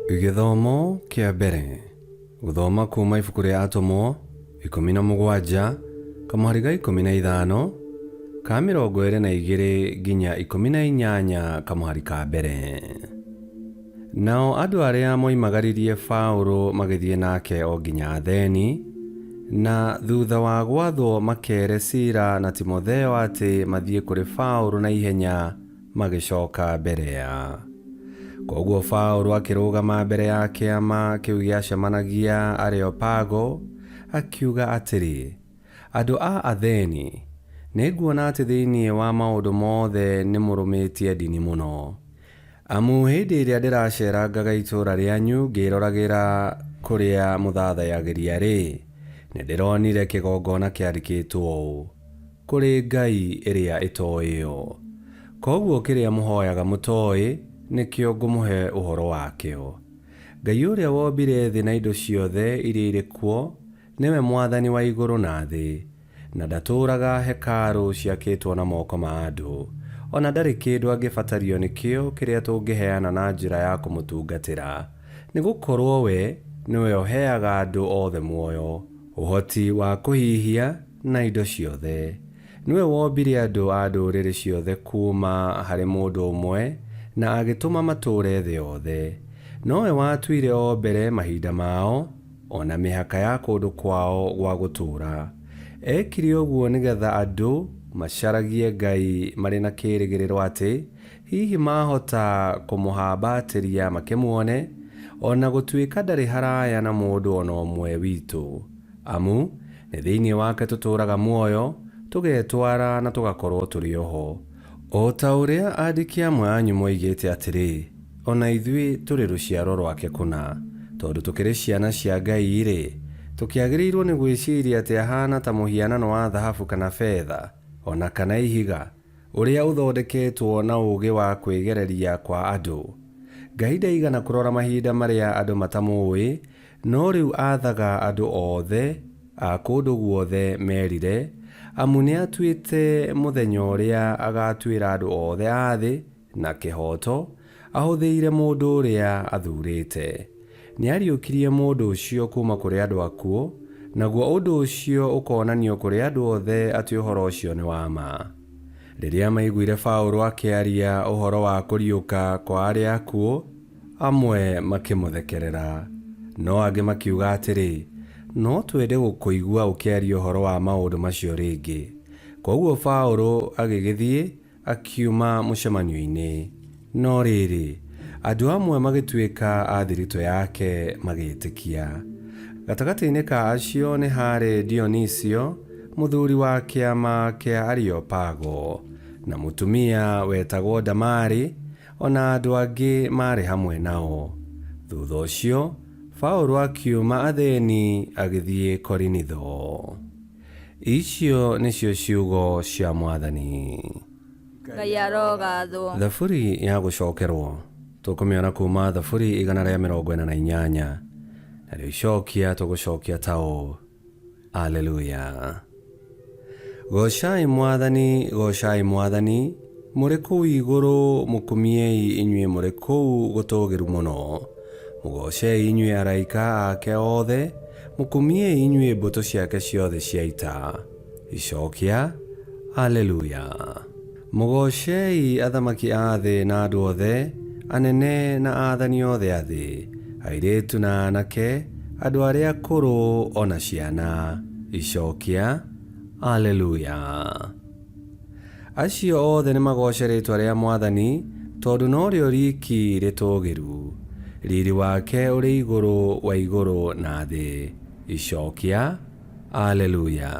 Gĩthomo kĩa mbere gũthoma kuma ibuku rĩa Atũmwo 17 kamũhari ga 15 ka 22 nginya 18 kamũhari ka mbere. Nao andũ arĩa moimagaririe Paũlũ magĩthiĩ nake o nginya Atheni, na thutha wa gwathwo makeere Sila na Timotheo atĩ mathiĩ kũrĩ Paũlũ na ihenya, magĩcoka Berea. Kwoguo Paũlũ akĩrũgama mbere ya kĩama kĩu gĩacemanagia Areopago, akiuga atĩrĩ, Andũ a Atheni, nĩnguona atĩ thĩinĩ wa maũndũ mothe nĩmũrũmĩtie ndini mũno. Amu hĩndĩ ĩrĩa ndĩraceerangaga itũũra rĩanyu ngĩĩroragĩra kũrĩa mũthaathayagĩria-rĩ, nĩndĩronire kĩgongona kĩandĩkĩtwo ũũ, 'Kũrĩ Ngai Ĩrĩa Ĩtoĩo. Kwoguo kĩrĩa mũhooyaga mũtoĩ, nĩkĩo ngũmũhe ũhoro wakĩo. Ngai ũrĩa wombire thĩ na indo ciothe iria irĩ kuo, nĩwe Mwathani wa igũrũ na thĩ, na ndatũũraga hekarũ ciakĩtwo na moko ma andũ, o na ndarĩ kĩndũ angĩbatario nĩkĩo kĩrĩa tũngĩheana na njĩra ya kũmũtungatĩra, nĩ gũkorũo we nĩwe ũheaga andũ othe muoyo, ũhoti wa kũhihia, na indo ciothe. Nĩwe wombire andũ a ndũrĩrĩ ciothe kuuma harĩ mũndũ ũmwe na agĩtũma matũũre thĩ yothe. Nowe watuire o mbere mahinda mao, o na mĩhaka ya kũndũ kwao gwa gũtũũra. Eekire ũguo nĩgetha andũ macaragie Ngai marĩ na kĩĩrĩgĩrĩro atĩ hihi mahota kũmũhambatĩria makĩmuone, o na gũtuĩka ndarĩ haraya na mũndũ o na ũmwe witũ. Amu nĩ thĩinĩ wake tũtũũraga muoyo, tũgetwara na tũgakorũo tũrĩ o ho. O ta ũrĩa aandĩki amwe anyu moigĩte atĩrĩ, O na ithuĩ tũrĩ rũciaro rwake kũna. Tondũ tũkĩrĩ ciana cia Ngai-rĩ, tũkĩagĩrĩirũo nĩ gwĩciria atĩ ahaana ta mũhianano wa thahabu kana betha, o na kana ihiga, ũrĩa ũthondeketwo na ũũgĩ wa kwĩgereria kwa andũ? Ngai ndaigana kũrora mahinda marĩa andũ matamũũĩ, no rĩu aathaga andũ othe a kũndũ guothe merire, amu nĩatuĩte mũthenya ũrĩa agatuĩra andũ othe a thĩ na kĩhooto, ahũthĩire mũndũ ũrĩa athuurĩte. Nĩariũkirie mũndũ ũcio kuuma kũrĩ andũ akuũ, naguo ũndũ ũcio ũkoonanio kũrĩ andũ othe atĩ ũhoro ũcio nĩ wa ma. Rĩrĩa maiguire Paũlũ akĩaria ũhoro wa kũriũka kwa arĩa akuũ, amwe makĩmũthekerera, no angĩ makiuga atĩrĩ, No twende gũkũigua ũkĩaria ũhoro wa maũndũ macio rĩngĩ. Kwoguo Paũlũ agĩgĩthiĩ akiuma mũcemanio-inĩ. No rĩrĩ, andũ amwe magĩtuĩka a thiritũ yake magĩĩtĩkia. Gatagatĩ-inĩ ka acio nĩ haarĩ Dionisio, mũthuri wa kĩama kĩa Areopago, na mũtumia wetagwo Damari, o na andũ angĩ maarĩ hamwe nao. Thutha ũcio, Paulo akiuma Atheni agĩthiĩ Korinitho. Icio nĩcio ciugo cia Mwathani. Ngai arogathwo. Thaburi ya gũcokerwo tũkũmĩona kuma Thaburi 148, narĩo icokia tũgũcokia ta ũũ: Aleluya. Goocai Mwathani, goocai Mwathani, mũrĩ kũu igũrũ, mũkumiei inyuĩ mũrĩ kũu gũtũũgĩru mũno. Mũgoocei inyuĩ araika ake othe, mũkumiei inyuĩ mbũtũ ciake ciothe cia ita. Icokia, Aleluya. Mũgoocei athamaki a thĩ na andũ othe, anene na aathani othe a thĩ, airĩtu na anake, andũ arĩa akũrũ o na ciana. Icokia, Aleluya. Acio othe nĩmagooce rĩĩtwa rĩa Mwathani, tondũ norĩo riiki rĩtũũgĩru. Riiri wake ũrĩ igũrũ wa igũrũ na thĩ. Icokia, Aleluya.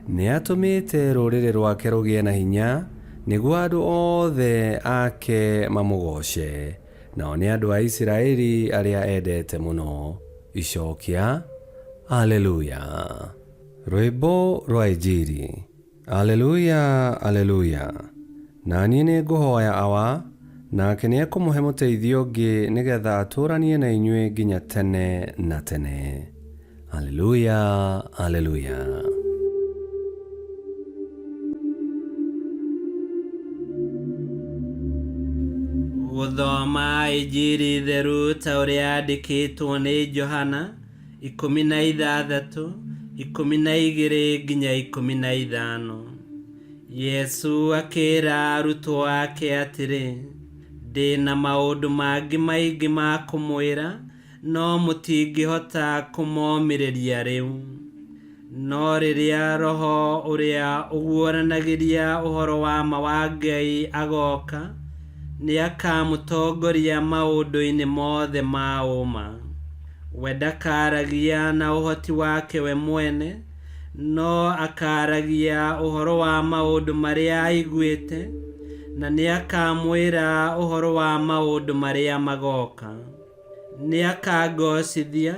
Nĩatũmĩte rũrĩrĩ rwake rũgĩe na hinya, nĩguo andũ othe ake mamũgooce, nao nĩ andũ a Isiraeli arĩa endete mũno. Icokia, Aleluya. Rwĩmbo rwa Injiri. Aleluya, Aleluya. Na niĩ nĩngũhoya Awa, nake nĩekũmũhe mũteithio ũngĩ nĩ getha atũũranie na inyuĩ nginya tene na tene. Aleluya, Aleluya. Gũthoma Injiri theru ta ũrĩa yandĩkĩtwo nĩ Johana 16, 12-15. Yesu akĩra arutwo ake atĩrĩ, ndĩ na maũndũ mangĩ maingĩ ma kũmwĩra, no mũtingĩhota kũmomĩrĩria rĩu. No rĩrĩa Roho ũrĩa ũguũranagĩria ũhoro wa ma wa Ngai agooka, nĩakamũtongoria maũndũ-inĩ mothe ma ũma. We ndakaragia na ũhoti wake we mwene, no akaragia ũhoro wa maũndũ marĩa aiguĩte, na nĩakamwĩra ũhoro wa maũndũ marĩa magoka. Nĩakangocithia,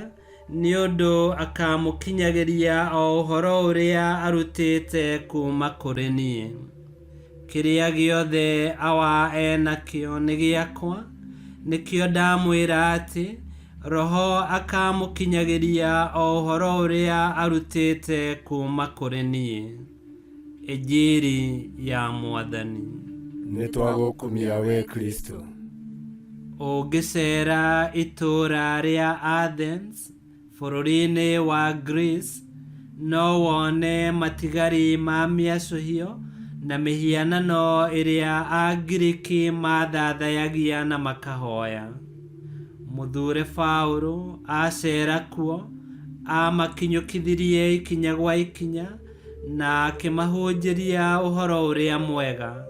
nĩ ũndũ akamũkinyagĩria o ũhoro ũrĩa arutĩte kuuma kũrĩ niĩ. Kĩrĩa gĩothe Awa enakĩo nĩ gĩakwa, nĩkĩo ndamwĩra atĩ Roho akamũkinyagĩria o ũhoro ũrĩa arutĩte kuuma kũrĩ niĩ. Injiri ya Mwathani. Nĩ twagũkumia we Kristo. Ũngĩceera itũũra rĩa Athens bũrũri-inĩ wa Greece, no wone matigari ma mĩacũhio na mĩhianano ĩrĩa Angiriki mathathayagia na makahoya. Mũthure Paũlũ aceera kuo, amakinyũkithirie ikinya gwa ikinya na akĩmahunjĩria ũhoro ũrĩa mwega.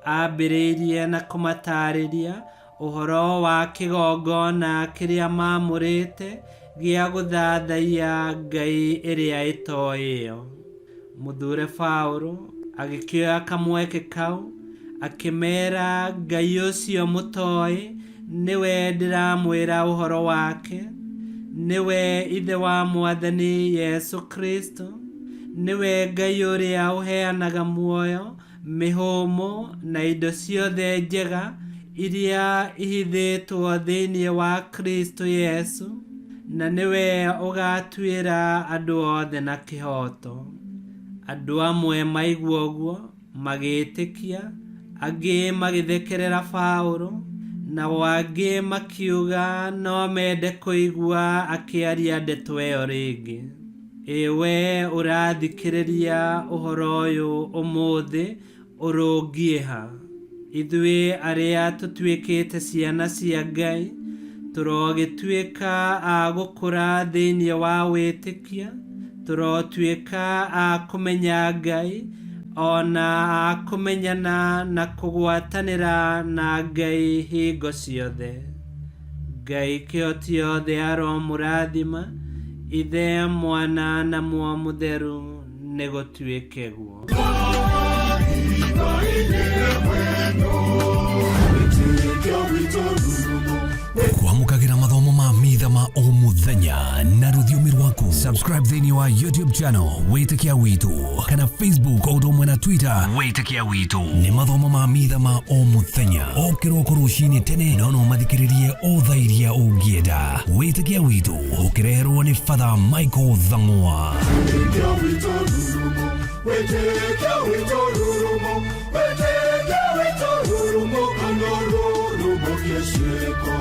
Ambĩrĩirie na kũmataarĩria ũhoro wa kĩgongona kĩrĩa maamũrĩte gĩa gũthathaiya ngai ĩrĩa ĩtoĩyo. Mũthure Paũlũ agĩkĩoya kamweke kau akĩmeera Ngai ũcio mũtoĩ nĩwe ndĩramwĩra ũhoro wake, nĩwe Ithe wa Mwathani Yesu Kristo, nĩwe Ngai ũrĩa ũheanaga muoyo, mĩhũmũ na indo ciothe njega iria ihithĩtwo thĩinĩ wa Kristo Yesu, na nĩwe ũgaatuĩra andũ othe na kĩhooto. Andũ amwe maigua ũguo magĩĩtĩkia, angĩ magĩthekerera Paũlũ, nao angĩ makiuga no mende kũigua akĩaria ndeto ĩyo rĩngĩ. Ĩ we ũrathikĩrĩria ũhoro ũyũ ũmũthĩ ũrũngiĩ ha? Ithuĩ arĩa tũtuĩkĩte ciana cia Ngai, tũrogĩtuĩka a gũkũra thĩinĩ wa wĩtĩkia, tũrotuĩka a kũmenya Ngai, ona a kũmenyana na kũgwatanĩra na Ngai hingo ciothe. Ngai kĩhoti yothe aromũrathima, Ithe, Mwana na Muoyo Mũtheru, nĩ gũtuĩke guo. Kwamũkagĩra mathomo ma mitha ma o mũthenya na rũthiomi rwaku. Subscribe thĩinĩ wa YouTube channel Wĩtĩkia Witũ kana Facebook o ũndũ ũmwe na Twitter Wĩtĩkia Witũ. Nĩ mathomo ma mitha ma o mũthenya o kĩroko rũcinĩ tene, no no mathikĩrĩrie o thaa iria ũngĩenda. Wĩtĩkia Witũ ũkĩreherwo nĩ Father Michael Thang'wa. Wĩtĩkia witũ rurumo, wĩtĩkia witũ rurumo, wĩtĩkia witũ rurumo, kana rurumo kĩciko.